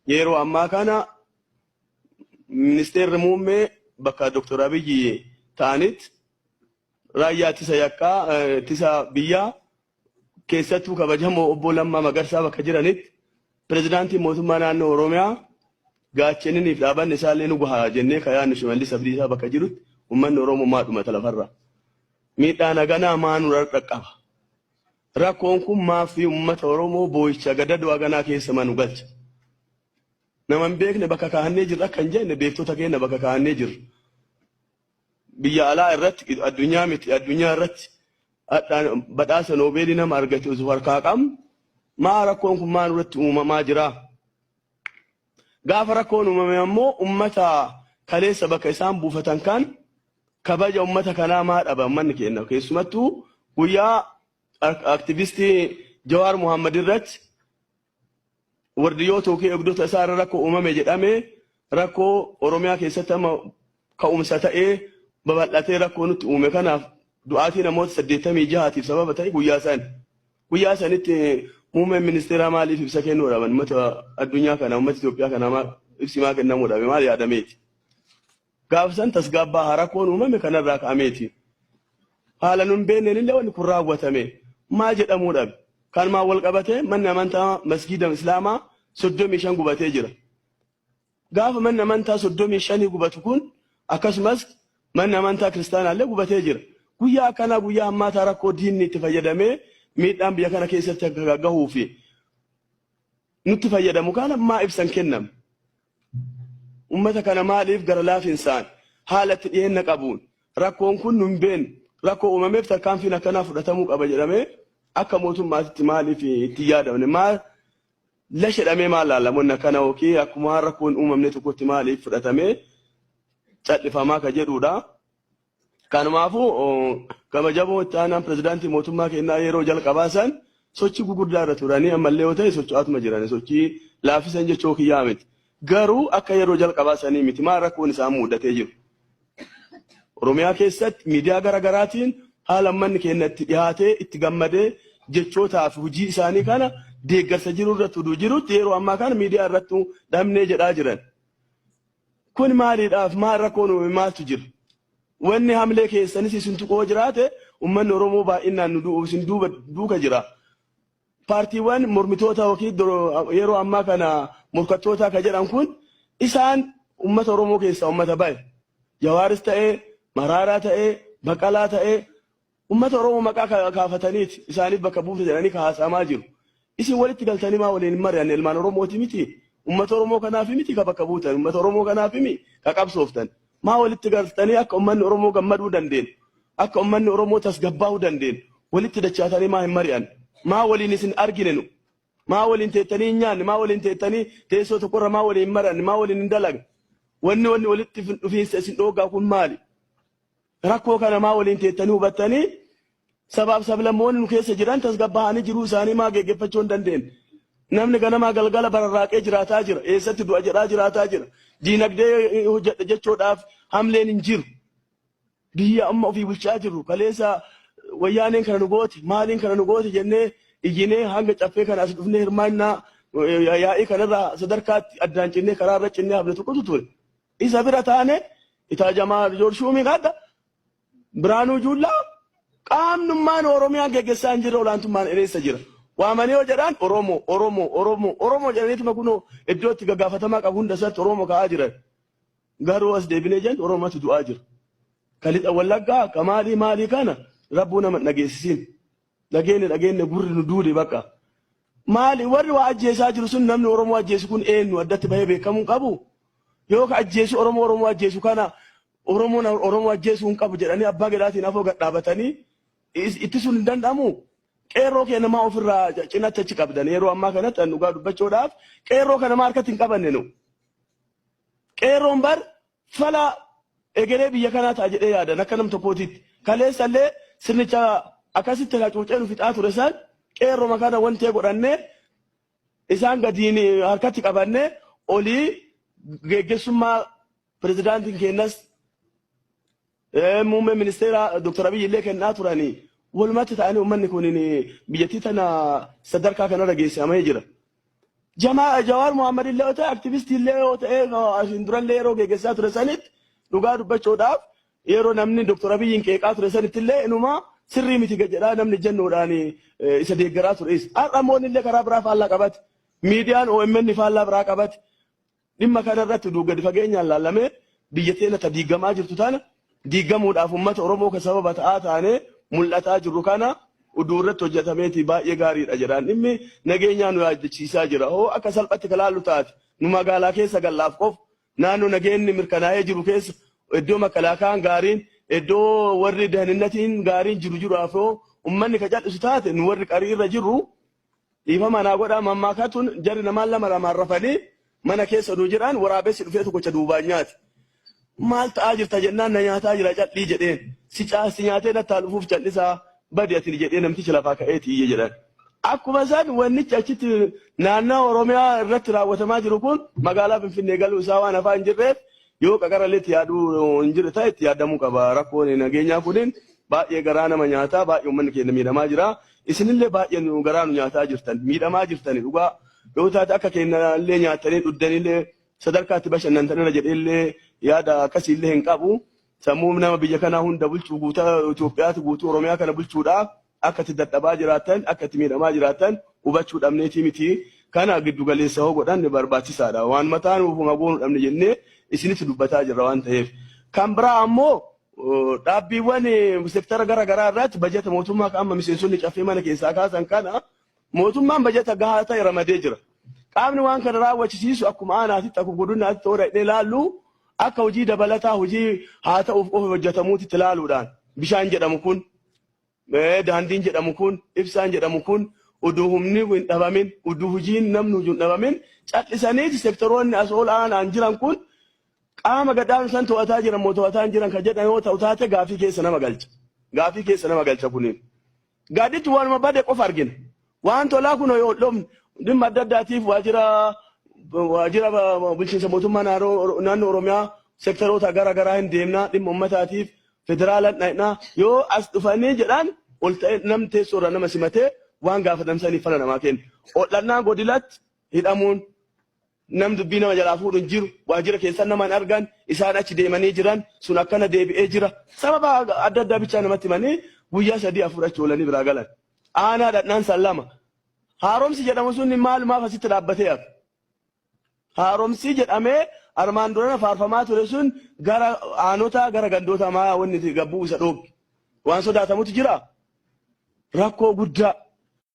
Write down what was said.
Yeroo ammaa kana ministeerri muummee bakka Dr. Abiyyi ta'anitti raayyaa ittisa yakkaa ittisa biyyaa keessattuu kabajamoo obbo Lammaa Magarsaa bakka jiranitti pirezidaantiin mootummaa naannoo Oromiyaa gaacheniniif dhaabanni isaallee nu gaha jennee ka yaadnu Shimallis Abdiisaa bakka jirutti uummanni Oromoo maa dhumata lafarraa. Miidhaan haganaa maa nurra dhaqqaba? Rakkoon kun maaf uummata Oromoo boo'icha gadadoo haganaa keessa ma nu galcha? Nama hin beekne bakka kaa'annee jirra akka hin jenne beektota keenya bakka kaa'annee jirra. Biyya alaa irratti addunyaa miti addunyaa irratti badhaasa noobeelii nama argate osoo harkaa qabnu maa rakkoon kun maa nurratti uumamaa jira? Gaafa rakkoon uumame ammoo ummata kaleessa bakka isaan buufatan kan kabaja ummata kanaa maa dhaba ummanni keenya keessumattuu guyyaa aktivistii Jawaar Muhammad irratti wardiyyoota yookiin eegdota isaa irra rakkoo uumame jedhame rakkoo Oromiyaa keessatti amma ka'umsa ta'ee babal'atee rakkoo nutti uume kanaaf du'aatii namoota 86tiif sababa ta'e guyyaa san. Guyyaa sanitti muummeen ministeeraa maaliif ibsa kennuu dhaban uummata addunyaa kana uummata Itoophiyaa kana ibsi maa kennamuu dhabe maal yaadameeti. Gaafa san tasgabbaa'aa rakkoon uumame kanarraa ka'ameeti. Haala nun beekneen illee wanni kun raawwatame maal jedhamuu dhabe. Kanumaan wal qabatee manni amantaa masgiida Islaamaa 35 gubatee jira. Gaafa manni amantaa 35 gubatu kun akkasumas manni amantaa kiristaanaa illee gubatee jira. Guyyaa akkanaa guyyaa hammaataa rakkoo diinni itti fayyadamee miidhaan biyya kana keessatti akka gahuu fi nutti fayyadamu kana maa ibsan kenname. Ummata kana maaliif gara laafinsaan haala itti dhiyeenna qabuun rakkoon kun nun beeknu rakkoo uumameef tarkaanfiin akkanaa fudhatamuu qaba jedhamee akka mootummaatitti maaliif itti yaadamne maal lash jedhamee maal laalama wanni akkana yookiin akkuma rakkoon uumamne tokkotti maaliif fudhatamee callifamaa ka jedhudha. Kanumaafuu kabajamoo itti aanaan pirezidaantii mootummaa keenyaa yeroo jalqabaa san sochii gugurdaa irra turanii ammallee yoo ta'e socho'aatuma jiran sochii laaffisan jechuu kiyyaa miti. Garuu akka yeroo jalqabaa sanii miti maal rakkoon isaan mudatee jiru. Oromiyaa keessatti miidiyaa gara garaatiin haala uummanni keenya itti dhiyaatee itti gammadee jechootaa fi hojii isaanii kana deeggarsa jiru irratti oduu jirutti yeroo ammaa kana miidiyaa irratti dhabnee jedhaa jiran. Kun maaliidhaaf maal rakkoon uumame maaltu jira? Wanni hamlee keessanis isin tuqoo jiraate uummanni Oromoo baay'inaan nu isin duuba duuka jira. Paartiiwwan mormitoota yookiin yeroo ammaa kana morkattoota ka jedhan kun isaan uummata Oromoo keessaa uummata bahe. Jawaaris ta'ee, Maraaraa ta'ee, Baqalaa ta'ee uummata Oromoo maqaa kaafataniiti isaaniif bakka buufte jedhanii ka haasa'amaa jiru. Isin walitti galtanii maa waliin hin mari'anne ilmaan Oromooti miti. Uummata Oromoo kanaaf miti ka bakka buutan. Uummata Oromoo kanaaf miti ka qabsooftan. Maa walitti galtanii akka uummanni Oromoo gammaduu dandeenyu. Akka uummanni Oromoo tasgabbaa'uu dandeenyu. Walitti dachaatanii maa hin mari'anne. Maa waliin isin argine nu. Maa waliin teettanii hin nyaanne. Maa waliin teettanii teessoo tokkorra maa waliin hin mari'anne. Maa waliin hin dalagne. Wanni wanni walitti dhufiinsa isin dhoogaa kun maali? Rakkoo kana maa waliin teettanii hubattanii sabaaf sablammoonni nu keessa jiran tasgabbaa'anii jiruu isaanii maa geggeeffachuu hin dandeenye. Namni ganamaa galgala bararraaqee jiraataa jira. Eessatti du'a jedhaa jiraataa jira. Diinagdee hojjedha jechuudhaaf hamleen hin jiru. Biyya amma ofii bulchaa jirru kaleessa wayyaaneen kana nu goote maaliin kana nu goote jennee iyyinee hanga caffee kana as dhufnee hirmaannaa yaa'ii kanarraa sadarkaatti addaan cinnee karaarra cinnee hafne tokkotu ture. Isa bira taane itaajamaa Joor Shuumii kadha Biraanuu Juullaa qaamnummaan Oromiyaa geggessaa hin jirre olaantummaan ereessa jira. Waamanii yoo jedhan Oromoo Oromoo Oromoo Oromoo jedhaniituma kunoo iddoo itti gaggaafatamaa qabu hunda isaatti Oromoo ka'aa jiran. Garuu as deebinee jennu Oromatu du'aa jira. Ka lixa Wallaggaa ka maalii maalii kana rabbuu nama hin dhageessisiin. Dhageenne dhageenne gurri nu duude bakka. Maali warri waa ajjeesaa jiru sun namni Oromoo ajjeesu kun eenyu addatti bahee beekamuu hin qabu? Yoo ka ajjeesu Oromoo Oromoo ajjeesu kana Oromoon Oromoo ajjeesuu hin qabu jedhanii abbaa gadaatiin afoo gad dhaabatanii ittisuun hin danda'amu? Qeerroo keenya maa ofirraa cinatti achi qabdan yeroo ammaa kanatti an dhugaa dubbachuudhaaf qeerroo kana maa harkatti hin qabanne nu? Qeerroon bar fala egeree biyya kanaa ta'a jedhee yaadan akka nam tokkootitti. Kaleessa illee sirnicha akkasitti hacuucee nu fixaa ture san qeerroma kana wantee godhannee isaan gadiin harkatti qabannee olii geggeessummaa pirezidaantiin keenyas muummee ministeera Dr. Abiy illee kennaa turanii walumatti ta'anii uummanni kun biyyattii tana sadarkaa kanarra geessamee jira. Jamaa Jawaar Mohaammed illee yoo ta'e, aktivistii illee yoo ta'e, asiin durallee yeroo geggeessaa ture sanitti, dhugaa dubbachuudhaaf, yeroo namni Dr. Abiyyiin qeeqaa ture sanitti illee inuma sirrii miti jedhaa namni jennuudhaan isa deeggaraa ture. Har'a immoo inni illee karaa biraa faallaa qabate. Miidiyaan OMN faallaa biraa qabate. Dhimma kana irratti gadi fageenyaan laallamee, biyya teenya ta diigamaa jirtu tana diigamuudhaaf uummata Oromoo kan sababa ta'aa taanee mul'ataa jirru kana uduu irratti hojjetameeti baay'ee gaariidha jedhaan. Dhimmi nageenyaa nu yaaddachiisaa jira. Hoo akka salphatti ka laallu taate, nu magaalaa keessa gallaaf qofa, naannoo nageenyi mirkanaa'ee jiru keessa, iddoo makalaakaan gaariin, iddoo warri daninnatiin gaariin jiru jiruudhaaf hoo uummanni ka cal'isu taate, nu warri qarii irra jirru, dhiifama naa godhaa, mammaakatuun jarri namaan lama lamaan rafanii mana keessa oduu jiran waraabessi dhufee tokkocha duubaan nyaate. Maal ta'aa jirta jennaan, na nyaataa jira cal'ii jedheen. Si caasi nyaatee nattaa dhufuuf cal'isaa badi ati jedhee namtichi lafaa ka'eeti iyye jedhan. Akkuma isaan wannichi achitti naannoo Oromiyaa irratti raawwatamaa jiru kun magaalaa Finfinnee galuu isaa waan hafaa hin jirreef, yoo qaqarallee itti yaaduu hin jirre ta'e, itti yaadamuu qaba. Rakkoon nageenyaa kunin baay'ee garaa nama nyaataa, baay'ee uummanni keenya miidhamaa jira. Isinillee baay'ee nu garaa nu nyaataa jirtan, miidhamaa jirtani dhugaa. Yoo taate akka keenya illee nyaatanii dhugdanillee sadarkaa itti bashannantanirra jedheellee yaada akkasiillee hin qabu. Sammuu nama biyya kanaa hunda bulchuu, guutaa Itoophiyaati, guutuu Oromiyaa kana bulchuudhaaf akka itti dadhabaa jiraattan, akka itti miidhamaa jiraattan hubachuu dhabneetii miti. Kana giddu galeessa hoo godhan barbaachisaadha. Waan mataa nuufuma goonuu dhabne jennee isinitti dubbataa jirra waan ta'eef. Kan biraa ammoo dhaabbiiwwan sektara gara garaa irratti bajata mootummaa kan amma miseensonni caffee mana keessaa kaasan kana, mootummaan bajata gahaa ta'e ramadee jira. Qaamni waan kana raawwachisiisu akkuma aanaatitti, akkuma godinaatti toora hidhee ilaallu, akka hojii dabalataa, hojii haa ta'uuf qofa hojjetamuutti ilaaluudhaan, bishaan jedhamu kun, daandiin jedhamu kun, ibsaan jedhamu kun uduu humni hin dhabamin, uduu hojiin namni hojii hin dhabamin, cal'isaniiti sektoroonni as ol aanaan jiran kun qaama gadhaanu san to'ataa jiran moo to'ataa hin jiran kan jedhan yoo ta'u taate, gaafii keessa nama galcha. Gaafii keessa nama galcha kuniin. Gaditti waanuma bade qofa argina. Waan tolaa kun yoo dhomne, dhimma adda addaatiif waajjira bulchiinsa mootummaa naannoo Oromiyaa sektaroota gara garaa hin deemna, dhimma uummataatiif federaalaan dhaqna, yoo as dhufanii jedhan ol ta'e namni teessoo irraa nama simatee waan gaafatan saniif fala namaa kenna. Hodhannaa godilatti hidhamuun nam dubbii nama jalaa fuudhu hin jiru, waajjira keessan nama hin argan, isaan achi deemanii jiran sun akkana deebi'ee jira, sababa adda addaa bichaa namatti himanii guyyaa 3 4 achi oolanii biraa galan. Aanaa dhadhaan san lama. Haaromsi jedhamu sun maalumaaf asitti dhaabbatee hafe? Haaromsi jedhamee armaan durana faarfamaa ture sun gara aanotaa, gara gandoota maa wanni gabbuu isa dhoogge? Waan sodaatamutu jira. Rakkoo guddaa.